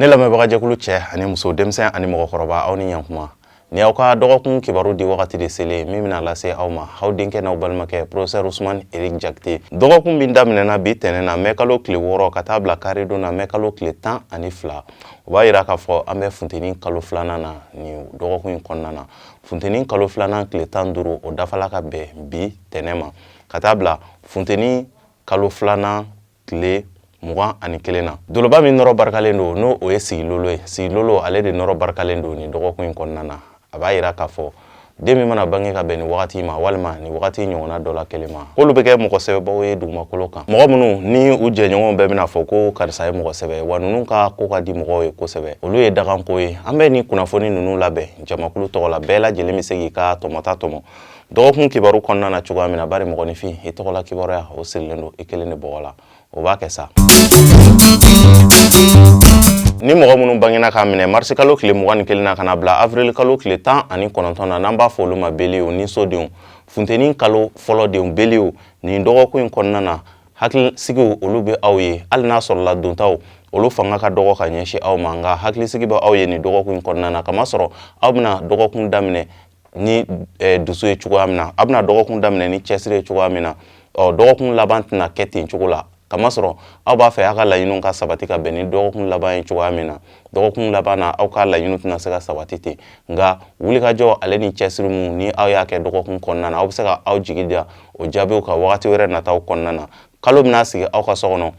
Ne lamɛnbagajɛkulu cɛ ani muso, denmisɛn ani mɔgɔkɔrɔba, aw ni ɲankuma. Ni aw ka dɔgɔkun kibaru di wagati de selen min bɛna lase aw ma, aw denkɛ n'aw balimakɛ, professeur Usumani Eric Jakite. Dɔgɔkun min daminɛna bi tɛnɛn na, mɛ kalo tile 6, ka taa bila karidon na, mɛ kalo tile 12, o b'a yira k'a fɔ an bɛ funteni kalo filanan na. Nin dɔgɔkun in kɔnɔna na, funteni kalo filanan tile 15, o dafala ka bɛn bi tɛnɛn ma, ka taa bila funteni kalo filanan tile 21 na. Doloba min nɔrɔ barikalen don, n'o o ye sigilolo ye, sigilolo ale de nɔrɔ barikalen don nin dɔgɔkun in kɔnɔna na. A b'a yira k'a fɔ den min mana bange ka bɛn nin wagati ma walima nin wagati ɲɔgɔnna dɔ la kelen ma, k'olu bɛ kɛ mɔgɔ sɛbɛbaw ye dugumakolo kan, mɔgɔ minnu ni u jɛɲɔgɔnw bɛɛ bɛna fɔ ko karisa ye mɔgɔ sɛbɛ wa, ninnu ka ko ka di mɔgɔw ye kosɛbɛ, olu ye daganko ye. An bɛ nin kunnafoni ninnu labɛn jamakulu tɔgɔ la. Bɛɛ lajɛlen bɛ se k'i ka tɔmɔta tɔmɔ dɔgɔkun kibaru kɔnɔna na cogoya min na, bari mɔgɔninfin, i tɔgɔla kibaruya, o sirilen don i kelen de bɔgɔ la. O b'a kɛ sa. Ni mɔgɔ minnu bangena k'a minɛ marisi kalo tile 21 na ka na bila avril kalo tile 19 na, n'an b'a fɔ olu ma beliyew ni sodenw, funteni kalo fɔlɔ denw, beliyew, nin dɔgɔkun in kɔnɔna na, hakilisigiw olu bɛ aw ye. Hali n'a sɔrɔla dontaw olu fanga ka dɔgɔ ka ɲɛsin aw ma, nka hakilisigi bɛ aw ye nin dɔgɔkun in kɔnɔna na, kamasɔrɔ aw bɛna dɔgɔkun daminɛ ni dusu ye cogoya min na, a bɛna dɔgɔkun daminɛ ni cɛsiri ye cogoya min na, ɔ dɔgɔkun laban tɛna kɛ ten cogo la, kamasɔrɔ aw b'a fɛ aw ka laɲiniw ka sabati ka bɛn ni dɔgɔkun laban ye cogoya min na, dɔgɔkun laban na aw ka laɲiniw tɛna se ka sabati ten. Nka wulikajɔ ale ni cɛsiri minnu ni aw y'a kɛ dɔgɔkun kɔnɔna na, aw bɛ se ka aw jigi da o jaabiw ka wagati wɛrɛ nataw kɔnɔna na. Kalo bɛna sigi aw ka so kɔnɔ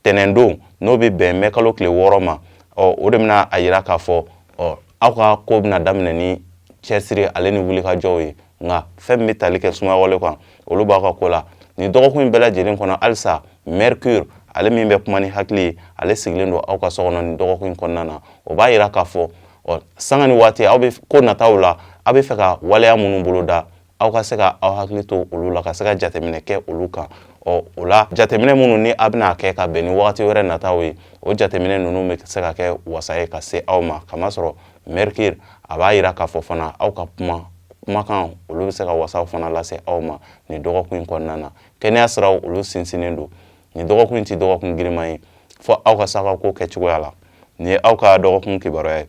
tɛnɛndon, n'o bɛ bɛn mɛ kalo tile 6 ma. Ɔ o de bɛna a yira k'a fɔ ɔ aw ka ko bɛna daminɛ ni cɛsiri ale ni wulikajɔw ye. Nka fɛn min bɛ tali kɛ sumawale kan, olu b'aw ka ko la nin dɔgɔkun in bɛɛ lajɛlen kɔnɔ. Halisa Mercure, ale min bɛ kuma ni hakili ye, ale sigilen don aw ka so kɔnɔ nin dɔgɔkun in kɔnɔna na. O b'a yira k'a fɔ ɔ sanga ni waati, aw bɛ ko nataw la, aw bɛ fɛ ka waleya minnu boloda, aw ka se ka aw hakili to olu la, ka se ka jateminɛ kɛ olu kan. Ɔ o la, jateminɛ minnu ni a bɛna kɛ ka bɛn ni wagati wɛrɛ nataw ye, o jateminɛ ninnu bɛ se ka kɛ wasa ye ka se aw ma, kamasɔrɔ Mercure a b'a yira k'a fɔ fana aw ka kuma kumakan, olu bɛ se ka wasaw fana lase aw ma nin dɔgɔkun in kɔnɔna na. Kɛnɛya siraw olu sinsinnen don. Nin dɔgɔkun in tɛ dɔgɔkun giriman ye, fɔ aw ka se aw ka ko kɛcogoya la. Nin ye aw ka dɔgɔkun kibaruya ye.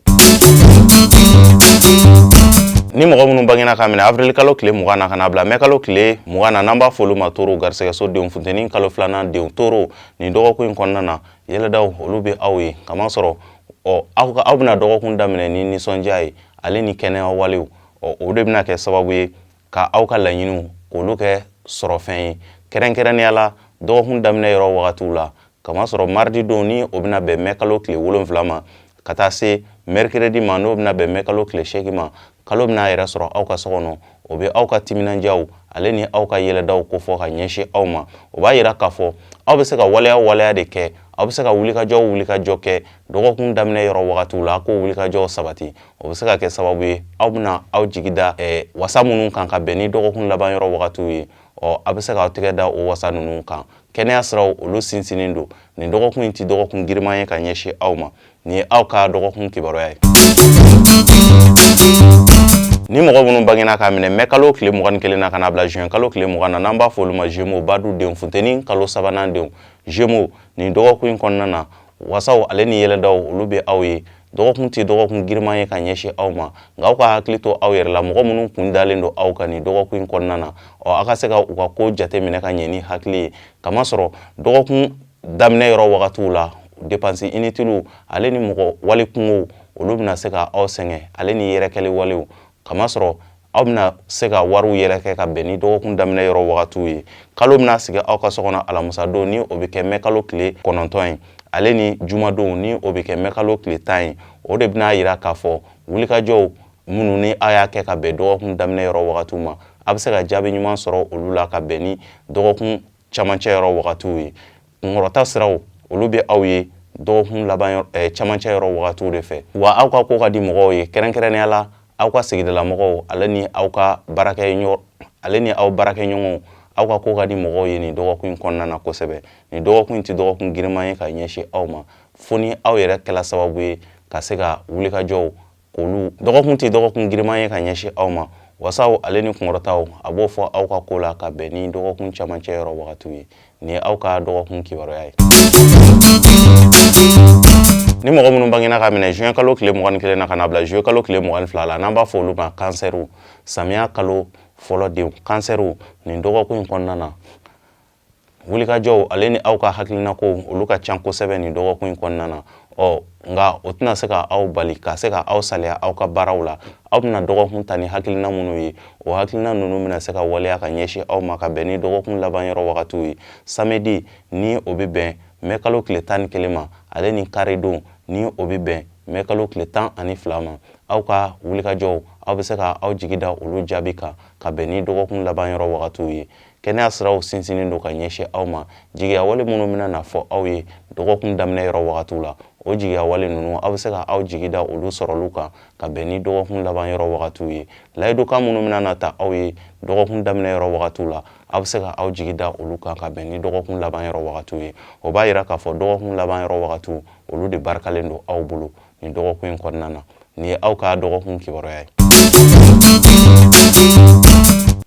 Ni mɔgɔ minnu bangena ka minɛ avril kalo tile 20 na ka na bila mɛ kalo tile 20 na, n'an b'a fɔ olu ma toro, garisɛgɛso denw, funteni kalo filanan denw, toro, nin dɔgɔkun in kɔnɔna na, yɛlɛdaw olu bɛ aw ye, kamasɔrɔ ɔ aw bɛna dɔgɔkun daminɛ ni nisɔndiya ye ale ni kɛnɛya walew. Ɔ o de bɛna kɛ sababu ye ka aw ka laɲiniw k'olu kɛ sɔrɔfɛn ye, kɛrɛnkɛrɛnnenya la dɔgɔkun daminɛ yɔrɔ wagatiw la, kamasɔrɔ mardi don, ni o bɛna bɛn mɛ kalo tile 7 ma, ka taa se mercredi ma, n'o bɛna bɛn mɛ kalo tile 8 ma, kalo bɛna a yɛrɛ sɔrɔ aw ka so kɔnɔ. O bɛ aw ka timinandiyaw ale ni aw ka yɛlɛdaw kofɔ ka ɲɛsin aw ma. O b'a yira k'a fɔ aw bɛ se ka waleya waleya de kɛ, aw bɛ se ka wulikajɔ wulikajɔ kɛ dɔgɔkun daminɛ yɔrɔ wagatiw la, k'o wulikajɔ sabati. O bɛ se ka kɛ sababu ye aw bɛna aw jigi da wasa minnu kan ka bɛn ni dɔgɔkun laban yɔrɔ wagatiw ye, ɔ a bɛ se k'aw tɛgɛ da o wasa ninnu kan. Kɛnɛya siraw olu sinsinnen don. Nin dɔgɔkun in tɛ dɔgɔkun giriman ye ka ɲɛsin aw ma. Nin ye aw ka dɔgɔkun kibaruya ye. Ni mɔgɔ minnu bangena k'a minɛ mɛ kalo tile 21 na ka na bila juin kalo tile 20 na, n'an b'a fɔ olu ma Gémeaux, badu denw, funteni kalo sabanan denw, Gémeaux, nin dɔgɔkun in kɔnɔna na, wasaw ale ni yɛlɛdaw olu bɛ aw ye. Dɔgɔkun tɛ dɔgɔkun giriman ye ka ɲɛsin aw ma, nka aw ka hakili to aw yɛrɛ la. Mɔgɔ minnu kun dalen don aw kan nin dɔgɔkun in kɔnɔna na, ɔ aw ka se ka u ka ko jate minɛ ka ɲɛ ni hakili ye, kamasɔrɔ dɔgɔkun daminɛ yɔrɔ wagatiw la, dépense inutile ale ni mɔgɔ wali kungow, olu bɛna se ka aw sɛgɛn, ale ni yɛrɛkɛli walew, kamasɔrɔ aw bɛna se ka wariw yɛrɛkɛ ka bɛn ni dɔgɔkun daminɛ yɔrɔ wagatiw ye. Kalo bɛna sigi aw ka so kɔnɔ alamusadon, ni o bɛ kɛ mɛ kalo tile 9 ye, ale ni jumadon, ni o bɛ kɛ mɛ kalo tile 10 ye. O de bɛna yira k'a fɔ wulikajɔw minnu ni aw y'a kɛ ka bɛn dɔgɔkun daminɛ yɔrɔ wagatiw ma, a bɛ se ka jaabi ɲuman sɔrɔ olu la ka bɛn ni dɔgɔkun camancɛ yɔrɔ wagatiw ye. Kunkɔrɔta siraw olu bɛ aw ye dɔgɔkun laban camancɛ yɔrɔ wagatiw de fɛ. Wa aw ka ko ka di mɔgɔw ye, kɛrɛnkɛrɛnnenya la aw ka sigidala mɔgɔw ale ni aw ka baarakɛ ale ni aw baarakɛɲɔgɔnw. Aw ka ko ka di mɔgɔw ye nin dɔgɔkun in kɔnɔna na kosɛbɛ. Nin dɔgɔkun in tɛ dɔgɔkun giriman ye ka ɲɛsin aw ma, fo ni aw yɛrɛ kɛla sababu ye ka se ka wulikajɔw k'olu. Dɔgɔkun tɛ dɔgɔkun giriman ye ka ɲɛsin aw ma. Wasaw ale ni kunkɔrɔtaw, a b'o fɔ aw ka ko la ka bɛn ni dɔgɔkun camancɛ yɔrɔ wagatiw ye. Nin ye aw ka dɔgɔkun kibaruya ye. Ni mɔgɔ minnu bangena ka minɛ juin kalo tile 21 na ka na bila juillet kalo tile 22 la, n'an b'a fɔ olu ma kansɛriw, samiya kalo fɔlɔ denw, kansɛriw, nin dɔgɔkun in kɔnɔna na, wulikajɔw ale ni aw ka hakilinako olu ka ca kosɛbɛ nin dɔgɔkun in kɔnɔna na. Ɔ nka o tɛna se ka aw bali ka se ka aw saliya aw ka baaraw la. Aw bɛna dɔgɔkun ta ni hakilina minnu ye, o hakilina ninnu bɛna se ka waleya ka ɲɛsin aw ma ka bɛn ni dɔgɔkun laban yɔrɔ wagatiw ye. Samedi, ni o bɛ bɛn mɛ kalo tile 11 ma, ale ni karidon, ni o bɛ bɛn mɛ kalo tile 12 ma, aw ka wulikajɔw, aw bɛ se ka aw jigi da olu jaabi kan ka bɛn ni dɔgɔkun laban yɔrɔ wagatiw ye. Kɛnɛya siraw sinsinnen don ka ɲɛsin aw ma. Jigiya wale minnu bɛna na fɔ aw ye dɔgɔkun daminɛ yɔrɔ wagatiw la, o jigiya wale ninnu, aw bɛ se ka aw jigi da olu sɔrɔliw kan ka bɛn ni dɔgɔkun laban yɔrɔ wagatiw ye. Layidukan minnu bɛna na ta aw ye dɔgɔkun daminɛ yɔrɔ wagatiw la, aw bɛ se ka aw jigi da olu kan ka bɛn ni dɔgɔkun laban yɔrɔ wagatiw ye. O b'a yira k'a fɔ dɔgɔkun laban yɔrɔ wagatiw, olu de barikalen don aw bolo nin dɔgɔkun in kɔnɔna na. Nin ye aw ka dɔgɔkun kibaruya ye.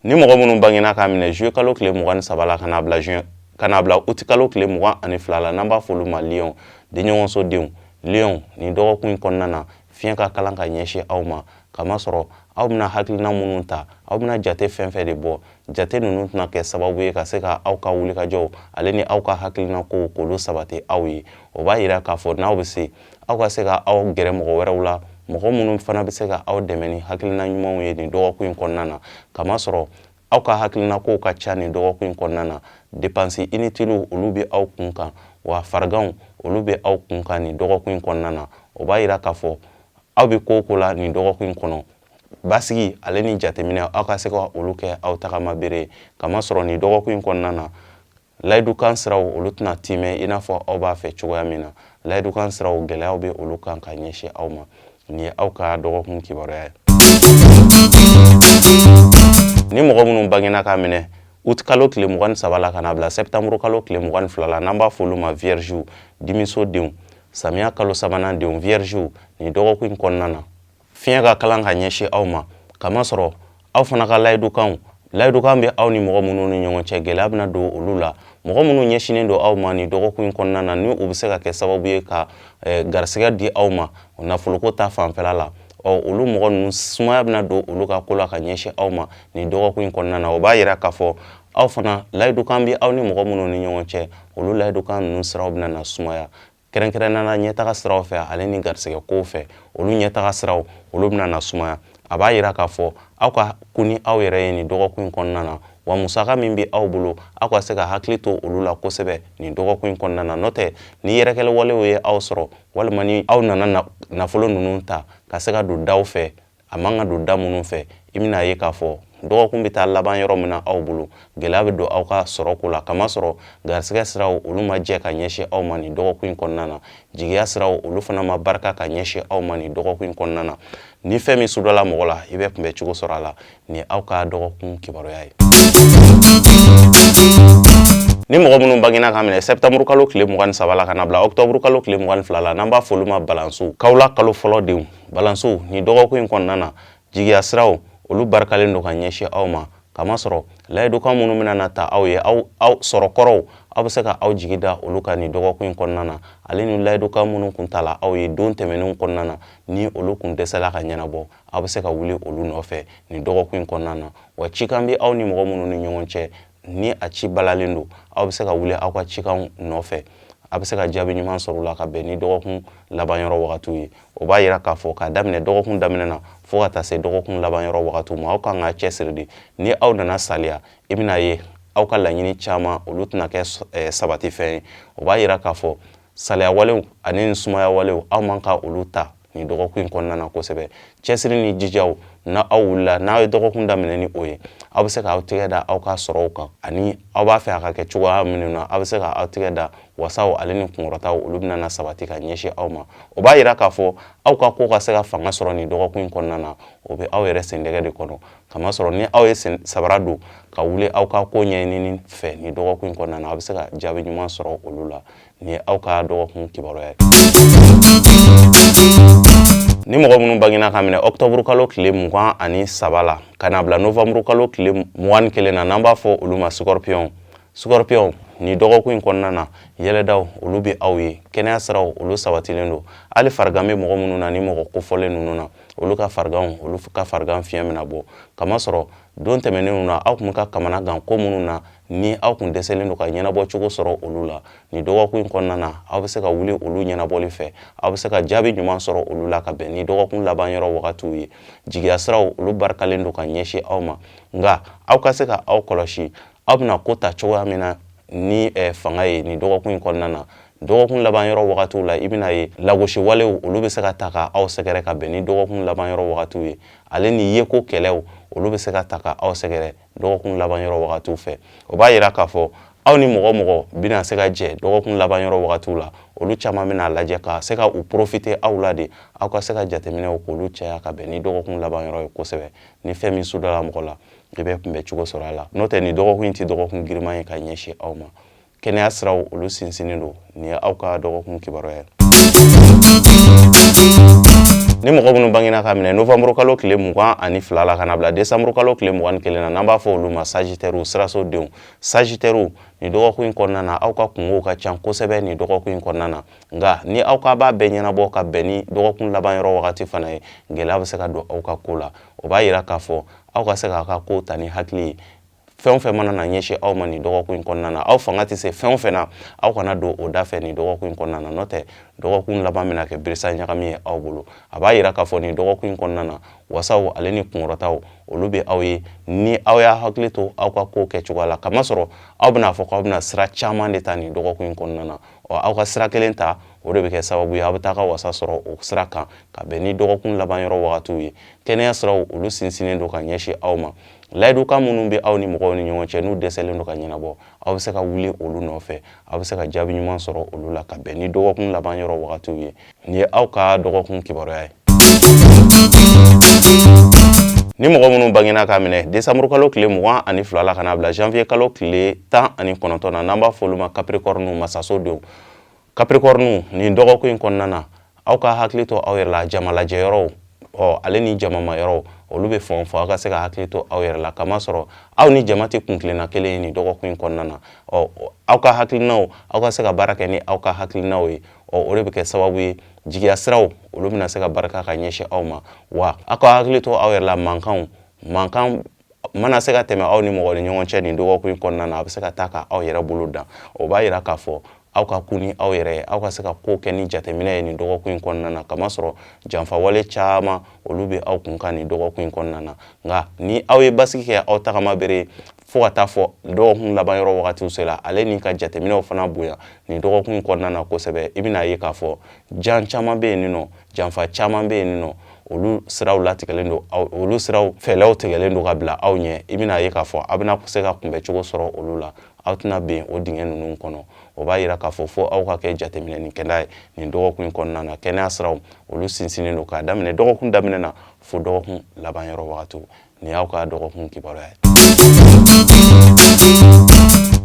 Ni mɔgɔ minnu bangena k'a minɛ juillet kalo tile 23 la ka n'a bila juin ka n'a bila août kalo tile 22 la, n'an b'a fɔ olu ma lion, denɲɔgɔnso denw, lion, nin dɔgɔkun in kɔnɔna na, fiɲɛ ka kalan ka ɲɛsin aw ma, kamasɔrɔ aw bɛna hakilina minnu ta, aw bɛna jate fɛn fɛn de bɔ, jate ninnu tɛna kɛ sababu ye ka se ka aw ka wulikajɔw ale ni aw ka hakilina kow k'olu sabati aw ye. O b'a yira k'a fɔ n'aw bɛ se, aw ka se ka aw gɛrɛ mɔgɔ wɛrɛw la, mɔgɔ minnu fana bɛ se ka aw dɛmɛ ni hakilina ɲumanw ye nin dɔgɔkun in kɔnɔna na, kamasɔrɔ aw ka hakilina kow ka ca nin dɔgɔkun in kɔnɔna na. Dépenses inutiles, olu bɛ aw kun kan, wa fariganw, olu bɛ aw kun kan nin dɔgɔkun in kɔnɔna na. O b'a yira k'a fɔ aw bɛ ko o ko la nin dɔgɔkun in kɔnɔ, basigi ale ni jateminɛ, aw ka se ka olu kɛ aw tagama bere ye, kamasɔrɔ nin dɔgɔkun in kɔnɔna na, layidukan siraw, olu tɛna timɛ i n'a fɔ aw b'a fɛ cogoya min na. Layidukan siraw, gɛlɛyaw bɛ olu kan ka ɲɛsin aw ma. Nin ye aw ka dɔgɔkun kibaruya ye. Ni mɔgɔ minnu bangena k'a minɛ août kalo tile 23 la ka n'a bila septembre kalo tile 22 la, n'an b'a fɔ olu ma viergew, dimiso denw, samiya kalo sabanan denw, viergew, nin dɔgɔkun in kɔnɔna na, fiɲɛ ka kalan ka ɲɛsin aw ma, kamasɔrɔ aw fana ka layidukanw, layidukan bɛ aw ni mɔgɔ minnu ni ɲɔgɔn cɛ, gɛlɛya bɛna don olu la. Mɔgɔ minnu ɲɛsinnen don aw ma nin dɔgɔkun in kɔnɔna na, ni u bɛ se ka kɛ sababu ye ka garisɛgɛ di aw ma nafoloko ta fanfɛla la, ɔ olu mɔgɔ ninnu, sumaya bɛna don olu ka ko la ka ɲɛsin aw ma nin dɔgɔkun in kɔnɔna na. O b'a yira k'a fɔ aw fana, layidukan bɛ aw ni mɔgɔ minnu ni ɲɔgɔn cɛ, olu layidukan ninnu siraw bɛna na sumaya, kɛrɛnkɛrɛnnenya la ɲɛtaga siraw fɛ ale ni garisɛgɛ kow fɛ. Olu ɲɛtaga siraw, olu bɛna na sumaya. A b'a yira k'a fɔ aw ka kun ni aw yɛrɛ ye nin dɔgɔkun in kɔnɔna na, wa musaka min bɛ aw bolo, aw ka se ka hakili to olu la kosɛbɛ nin dɔgɔkun in kɔnɔna na. N'o tɛ, ni yɛrɛkɛli walew ye aw sɔrɔ, walima ni aw nana nafolo ninnu ta ka se ka don daw fɛ, a man ka don da minnu fɛ, i bɛna ye k'a fɔ dɔgɔkun bɛ taa laban yɔrɔ min na aw bolo, gɛlɛya bɛ don aw ka sɔrɔ ko la, kamasɔrɔ garisɛgɛ siraw, olu ma jɛ ka ɲɛsin aw ma nin dɔgɔkun in kɔnɔna na. Jigiya siraw, olu fana ma barika ka ɲɛsin aw ma nin dɔgɔkun in kɔnɔna na. Ni fɛn min sudala mɔgɔ la, i bɛ kunbɛ cogo sɔrɔ a la. Nin aw ka dɔgɔkun kibaruya ye. Ni mɔgɔ minnu bangena ka minɛ septembre kalo tile 23 la ka na bila octobre kalo tile 22 la, n'an b'a fɔ olu ma balansiw, kawula kalo fɔlɔ denw, balansiw, nin dɔgɔkun in kɔnɔna na, jigiya siraw, olu barikalen don ka ɲɛsin aw ma, kamasɔrɔ layidukan minnu bɛna na ta aw ye, aw sɔrɔ kɔrɔw, aw bɛ se ka aw jigi da olu kan nin dɔgɔkun in kɔnɔna na, ale ni layidukan minnu kun tala aw ye don tɛmɛnenw kɔnɔna na, ni olu kun dɛsɛla ka ɲɛnabɔ, aw bɛ se ka wuli olu nɔfɛ nin dɔgɔkun in kɔnɔna na. Wa cikan bɛ aw ni mɔgɔ minnu ni ɲɔgɔn cɛ, ni a ci balalen don, aw bɛ se ka wuli aw ka cikanw nɔfɛ, a bɛ se ka jaabi ɲuman sɔrɔ u la ka bɛn ni dɔgɔkun laban yɔrɔ wagatiw ye. O b'a yira k'a fɔ k'a daminɛ dɔgɔkun daminɛ na fo ka taa se dɔgɔkun laban yɔrɔ wagatiw ma, aw kan ka cɛsiri de. Ni aw nana saliya, i bɛna ye aw ka laɲini caman, olu tɛna kɛ sabatifɛn ye. O b'a yira k'a fɔ saliya walew ani sumaya walew, aw man ka olu ta nin dɔgɔkun in kɔnɔna na kosɛbɛ. Cɛsiri ni jijaw, na aw wulila, n'aw ye dɔgɔkun daminɛ ni o ye, aw bɛ se k'aw tɛgɛ da aw ka sɔrɔw kan, ani aw b'a fɛ a ka kɛ cogoya minnu na, aw bɛ se k'aw tɛgɛ da wasaw ale ni kunkɔrɔtaw, olu bɛna na sabati ka ɲɛsin aw ma. O b'a yira k'a fɔ aw ka ko ka se ka fanga sɔrɔ nin dɔgɔkun in kɔnɔna na, o bɛ aw yɛrɛ sendɛgɛ de kɔnɔ, kamasɔrɔ ni aw ye sen sabara don ka wuli aw ka ko ɲɛɲinini fɛ nin dɔgɔkun in kɔnɔna na, aw bɛ se ka jaabi ɲuman sɔrɔ olu la. Nin ye aw ka dɔgɔkun kibaruya ye. Ni mɔgɔ minnu bangena ka minɛ octobre kalo tile 23 la ka na bila novembre kalo tile 21 na, n'an b'a fɔ olu ma scorpion, Scorpion, nin dɔgɔkun in kɔnɔna na, yɛlɛdaw olu bɛ aw ye, kɛnɛya siraw olu sabatilen don. Hali farigan bɛ mɔgɔ minnu na, ni mɔgɔ kofɔlen ninnu na, olu ka fariganw, olu ka farigan fiɲɛ bɛna bɔ. Kamasɔrɔ don tɛmɛnenw na, aw tun bɛ ka kamana gan ko minnu na, ni aw tun dɛsɛlen don ka ɲɛnabɔ cogo sɔrɔ olu la, nin dɔgɔkun in kɔnɔna na, aw bɛ se ka wuli olu ɲɛnabɔli fɛ, aw bɛ se ka jaabi ɲuman sɔrɔ olu la ka bɛn ni dɔgɔkun laban yɔrɔ wagatiw ye. Jigiya siraw olu barikalen don ka ɲɛsin aw ma, nka aw ka se ka aw kɔlɔsi aw bɛna ko ta cogoya min na ni fanga ye nin dɔgɔkun in kɔnɔna na. Dɔgɔkun laban yɔrɔ wagatiw la, i bɛna ye lagosi walew olu bɛ se ka ta ka aw sɛgɛrɛ ka bɛn ni dɔgɔkun laban yɔrɔ wagatiw ye, ale ni yeko kɛlɛw olu bɛ se ka ta ka aw sɛgɛrɛ dɔgɔkun laban yɔrɔ wagatiw fɛ. O b'a yira k'a fɔ aw ni mɔgɔ mɔgɔ bɛna se ka jɛ dɔgɔkun laban yɔrɔ wagatiw la, olu caman bɛna lajɛ ka se ka u profiter aw la de. Aw ka se ka jateminɛw k'olu caya ka bɛn ni dɔgɔkun laban yɔrɔ ye kosɛbɛ. Ni fɛn min sudala mɔgɔ la, i bɛ kunbɛ cogo sɔrɔ a la. N'o tɛ, nin dɔgɔkun in tɛ dɔgɔkun giriman ye ka ɲɛsin aw ma. Kɛnɛya siraw olu sinsinnen don. Nin ye aw ka dɔgɔkun kibaruya ye. Ni mɔgɔ minnu bangena ka minɛ novembre kalo tile 22 la ka na bila décembre kalo tile 21 na, n'an b'a fɔ olu ma sagittaire, siraso denw. Sagittaire, nin dɔgɔkun in kɔnɔna na, aw ka kungow ka ca kosɛbɛ nin dɔgɔkun in kɔnɔna na. Nka ni aw k'a b'a bɛɛ ɲɛnabɔ ka bɛn ni dɔgɔkun laban yɔrɔ wagati fana ye, gɛlɛya bɛ se ka don aw ka ko la. O b'a yira k'a fɔ aw ka se k'aw ka ko ta ni hakili ye. Fɛn o fɛn mana na ɲɛsin aw ma nin dɔgɔkun in kɔnɔna na, aw fanga tɛ se fɛn o fɛn na, aw kana don o da fɛ nin dɔgɔkun in kɔnɔna na. N'o tɛ, dɔgɔkun laban bɛna kɛ birisa ɲagami ye aw bolo. A b'a yira k'a fɔ nin dɔgɔkun in kɔnɔna na, wasaw ale ni kunkɔrɔtaw olu bɛ aw ye ni aw y'a hakili to aw ka ko kɛcogoya la, kamasɔrɔ aw bɛna fɔ k'aw bɛna sira caman de ta nin dɔgɔkun in kɔnɔna na. Ɔ, aw ka sira kelen ta, o de bɛ kɛ sababu ye aw bɛ taa ka wasa sɔrɔ o sira kan ka bɛn ni dɔgɔkun laban yɔrɔ wagatiw ye. Kɛnɛya siraw olu sinsinnen don ka ɲɛsin aw ma. Layidukan minnu bɛ aw ni mɔgɔw ni ɲɔgɔn cɛ, n'u dɛsɛlen don ka ɲɛnabɔ, aw bɛ se ka wuli olu nɔfɛ, aw bɛ se ka jaabi ɲuman sɔrɔ olu la ka bɛn ni dɔgɔkun laban yɔrɔ wagatiw ye. Nin ye aw ka dɔgɔkun kibaruya ye. Ni mɔgɔ minnu bangena k'a minɛ décembre kalo tile 22 la ka n'a bila janvier kalo tile 19 na, n'an b'a fɔ olu ma capricorne, masaso denw. Capricorne, nin dɔgɔkun in kɔnɔna na, aw ka hakili to aw yɛrɛ la. Jamalajɛ yɔrɔw, ɔ, ale ni jamama yɔrɔw olu bɛ fan o fan, aw ka se ka hakili to aw yɛrɛ la, kamasɔrɔ aw ni jama tɛ kuntilenna kelen ye nin dɔgɔkun in kɔnɔna na. Ɔ, aw ka hakilinaw, aw ka se ka baara kɛ ni aw ka hakilinaw ye. Ɔ, o de bɛ kɛ sababu ye jigiya siraw olu bɛna se ka barika ka ɲɛsin aw ma. Wa aw ka hakili to aw yɛrɛ la, mankanw, mankan mana se ka tɛmɛ aw ni mɔgɔ ni ɲɔgɔn cɛ nin dɔgɔkun in kɔnɔna na, a bɛ se ka taa ka aw yɛrɛ bolo dan. O b'a yira k'a fɔ aw ka kun ni aw yɛrɛ ye, aw ka se ka ko kɛ ni jateminɛ ye nin dɔgɔkun in kɔnɔna na, kamasɔrɔ janfawale caman olu bɛ aw kun kan nin dɔgɔkun in kɔnɔna na. Nka ni aw ye basigi kɛ aw tagama bere fo ka taa fɔ dɔgɔkun laban yɔrɔ wagatiw sera, ale ni ka jateminɛw fana bonya nin dɔgɔkun in kɔnɔna na kosɛbɛ, i bɛna ye k'a fɔ jan caman bɛ yen nɔ, janfa caman bɛ yen nɔ, olu siraw latigɛlen don, olu siraw fɛlɛw tigɛlen don ka bila aw ɲɛ. I bɛna ye k'a fɔ aw bɛna se ka kunbɛ cogo sɔrɔ olu la, aw tɛna ben o dingɛ ninnu kɔnɔ. O b'a yira k'a fɔ fo aw ka kɛ jateminɛnikɛla ye nin dɔgɔkun in kɔnɔna na. Kɛnɛya siraw olu sinsinnen don k'a daminɛ dɔgɔkun daminɛ na fo dɔgɔkun laban yɔrɔ wagatiw. Nin y'aw ka dɔgɔkun kibaruya ye.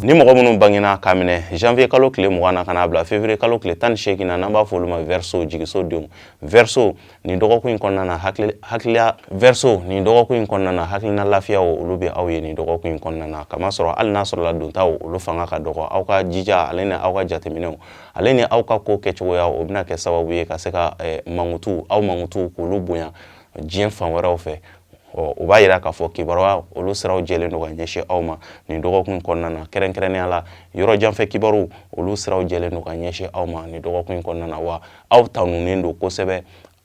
Ni mɔgɔ minnu bangena k'a minɛ janvier kalo tile 20 na ka n'a bila février kalo tile 18 na, n'an b'a fɔ olu ma Verseau, jigiso denw. Verseau, nin dɔgɔkun in kɔnɔna na, hakili hakiliya Verseau, nin dɔgɔkun in kɔnɔna na, hakilina lafiyaw olu bɛ aw ye nin dɔgɔkun in kɔnɔna na, kamasɔrɔ hali n'a sɔrɔla dontaw olu fanga ka dɔgɔ, aw ka jija ale ni aw ka jateminɛw ale ni aw ka ko kɛcogoya, o bɛna kɛ sababu ye ka se ka mankutu, aw mankutu k'olu bonya diɲɛ fan wɛrɛw fɛ. Ɔ, o b'a yira k'a fɔ kibaruya olu siraw jɛlen don ka ɲɛsin aw ma nin dɔgɔkun in kɔnɔna na. Kɛrɛnkɛrɛnnenya la, yɔrɔ janfɛ kibaru olu siraw jɛlen don ka ɲɛsin aw ma nin dɔgɔkun in kɔnɔna na. Wa aw tanunen don kosɛbɛ.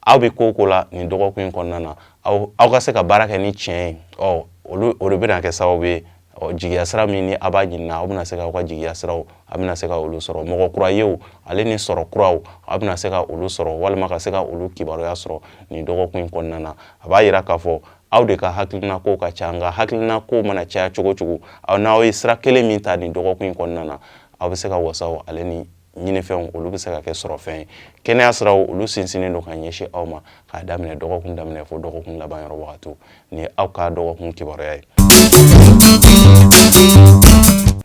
Aw bɛ ko o ko la nin dɔgɔkun in kɔnɔna na, aw ka se ka baara kɛ ni tiɲɛ ye. Ɔ, olu o de bɛna kɛ sababu ye, ɔ, jigiya sira min ni a b'a ɲinina, aw bɛna se k'aw ka jigiya siraw, a bɛna se ka olu sɔrɔ. Mɔgɔ kura yew ale ni sɔrɔ kuraw, aw bɛna se ka olu sɔrɔ walima ka se ka olu kibaruya sɔrɔ nin dɔgɔkun in kɔnɔna na. A b'a yira k'a fɔ aw de ka hakilina ko ka ca, nka hakilina ko mana caya cogo cogo, aw n'aw ye sira kelen min ta nin dɔgɔkun in kɔnɔna na, aw bɛ se ka wasaw ale ni ɲinifɛnw olu bɛ se ka kɛ sɔrɔfɛn ye. Kɛnɛya siraw olu sinsinnen don ka ɲɛsin aw ma k'a daminɛ dɔgɔkun daminɛ fo dɔgɔkun laban yɔrɔ wagatiw. Nin ye aw ka dɔgɔkun kibaruya ye.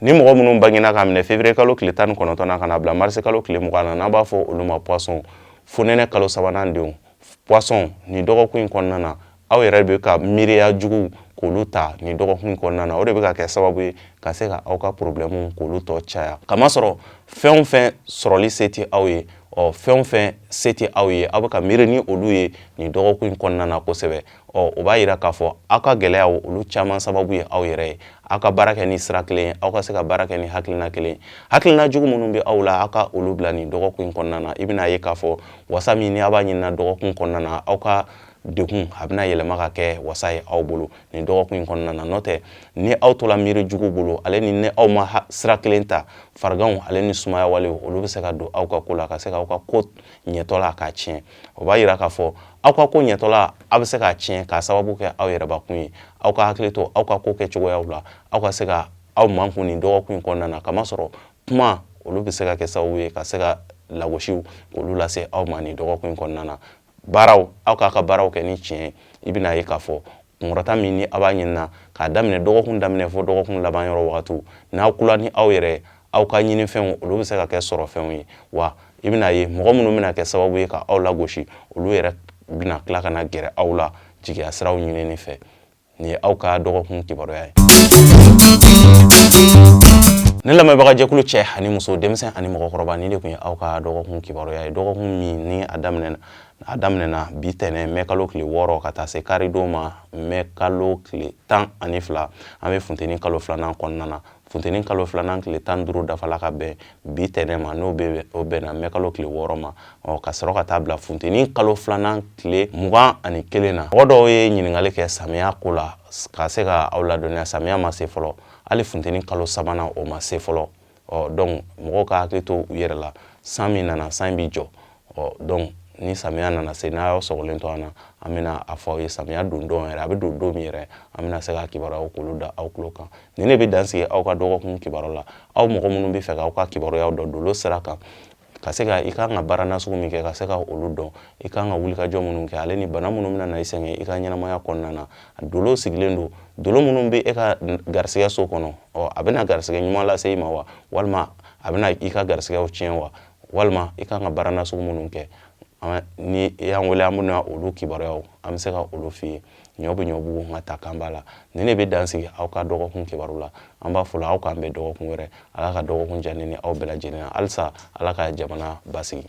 Ni mɔgɔ minnu bangena k'a minɛ février kalo tile 19 na ka na bila mars kalo tile 20 na, n'an b'a fɔ olu ma poisson, fonɛnɛ kalo sabanan denw. Poisson, nin dɔgɔkun in kɔnɔna na, aw yɛrɛ bɛ ka miiriya jugu k'olu ta nin dɔgɔkun kɔnɔna na, o de bɛ ka kɛ sababu ye ka se ka aw ka problème k'olu tɔ caya, kamasɔrɔ fɛn o fɛn sɔrɔli se tɛ aw ye, ɔ fɛn o fɛn se tɛ aw ye, aw bɛ ka miiri ni olu ye nin dɔgɔkun in kɔnɔna na kosɛbɛ. Ɔ o b'a yira k'a fɔ aw ka gɛlɛyaw, olu caman sababu ye aw yɛrɛ ye. Aw ka baara kɛ ni sira kelen ye, aw ka se ka baara kɛ ni hakilina kelen ye. Hakilina jugu minnu bɛ aw la, aw ka olu bila nin dɔgɔkun in kɔnɔna na. I bɛna ye k'a fɔ wasa min ni aw b'a ɲinina dɔgɔkun kɔnɔna na, aw ka degun a bɛna yɛlɛma ka kɛ wasa ye aw bolo nin dɔgɔkun in kɔnɔna na. N'o tɛ, ni aw tola miiri jugu bolo, ale ni ni aw ma sira kelen ta, fariganw ale ni sumaya walew, olu bɛ se ka don aw ka ko la ka se k'aw ka ko ɲɛtɔla k'a tiɲɛ. O b'a yira k'a fɔ aw ka ko ɲɛtɔla, aw bɛ se k'a tiɲɛ k'a sababu kɛ aw yɛrɛbakun ye. Aw ka hakili to aw ka ko kɛ cogoyaw la, aw ka se ka aw mankun nin dɔgɔkun in kɔnɔna na, kamasɔrɔ kuma olu bɛ se ka kɛ sababu ye ka se ka lagosiw k'olu lase aw ma nin dɔgɔkun in kɔnɔna na. Baaraw, aw k'a ka baaraw kɛ ni tiɲɛ ye. I bɛna ye k'a fɔ kunkɔrɔta min ni aw b'a ɲinina k'a daminɛ dɔgɔkun daminɛ fo dɔgɔkun laban yɔrɔ wagatiw, n'aw kula ni aw yɛrɛ, aw ka ɲinifɛnw, olu bɛ se ka kɛ sɔrɔfɛnw ye. Wa i bɛna ye mɔgɔ minnu bɛna kɛ sababu ye ka aw lagosi, olu yɛrɛ bɛna tila ka na gɛrɛ aw la jigiya siraw ɲinini fɛ. Nin ye aw ka dɔgɔkun kibaruya ye. Ne lamɛnbagajɛkulu, cɛ ani muso, denmisɛn ani mɔgɔkɔrɔba, nin de tun ye aw ka dɔgɔkun kibaruya ye, dɔgɔkun min ni a daminɛna bi tɛnɛ mɛ kalo tile 6 ka taa se karidon ma mɛ kalo tile 12. An bɛ funteni kalo filanan kɔnɔna na. Funteni kalo filanan tile 15 dafala ka bɛn bi tɛnɛ ma, n'o bɛ o bɛnna mɛ kalo tile 6 ma. Ɔ ka sɔrɔ ka taa bila funteni kalo filanan tile 21 na. Mɔgɔ dɔw ye ɲininkali kɛ samiya ko la, ka se ka aw ladɔnniya, samiya ma se fɔlɔ, hali funteni kalo sabanan o ma se fɔlɔ. Ɔ donc mɔgɔw ka hakili to u yɛrɛ la. San min nana, san bi jɔ. Ɔ donc ni samiya nana se, n'a y'aw sɔgɔlen to an na, an bɛna a fɔ aw ye samiya don don yɛrɛ, a bɛ don don min yɛrɛ, an bɛna se ka kibaruyaw k'olu da aw tulo kan. Nin de bɛ dan sigi aw ka dɔgɔkun kibaru la. Aw mɔgɔ minnu bɛ fɛ k'aw ka kibaruyaw dɔn dolo sira kan, ka se ka i kan ka baara nasugu min kɛ, ka se ka olu dɔn, i kan ka wulikajɔ minnu kɛ, ale ni bana minnu bɛna na i sɛgɛn i ka ɲɛnamaya kɔnɔna na, dolo sigilen don. Dolo minnu bɛ e ka garisigɛ so kɔnɔ, ɔ a bɛna garisigɛ ɲuman lase i ma wa, walima a bɛna i ka garisigɛw tiɲɛ wa, walima i kan ka baara nasugu minnu kɛ, ni i y'an wele, an bɛna olu kibaruyaw, an bɛ se ka olu f'i ye. Ɲɔ bɛ ɲɔ bugu, nka ta kan b'a la. Nin de bɛ dan sigi aw ka dɔgɔkun kibaru la. An b'a fɔ la, aw k'an bɛn dɔgɔkun wɛrɛ. Ala ka dɔgɔkun diya ne ni aw bɛɛ lajɛlen na. Halisa, Ala ka jamana basigi.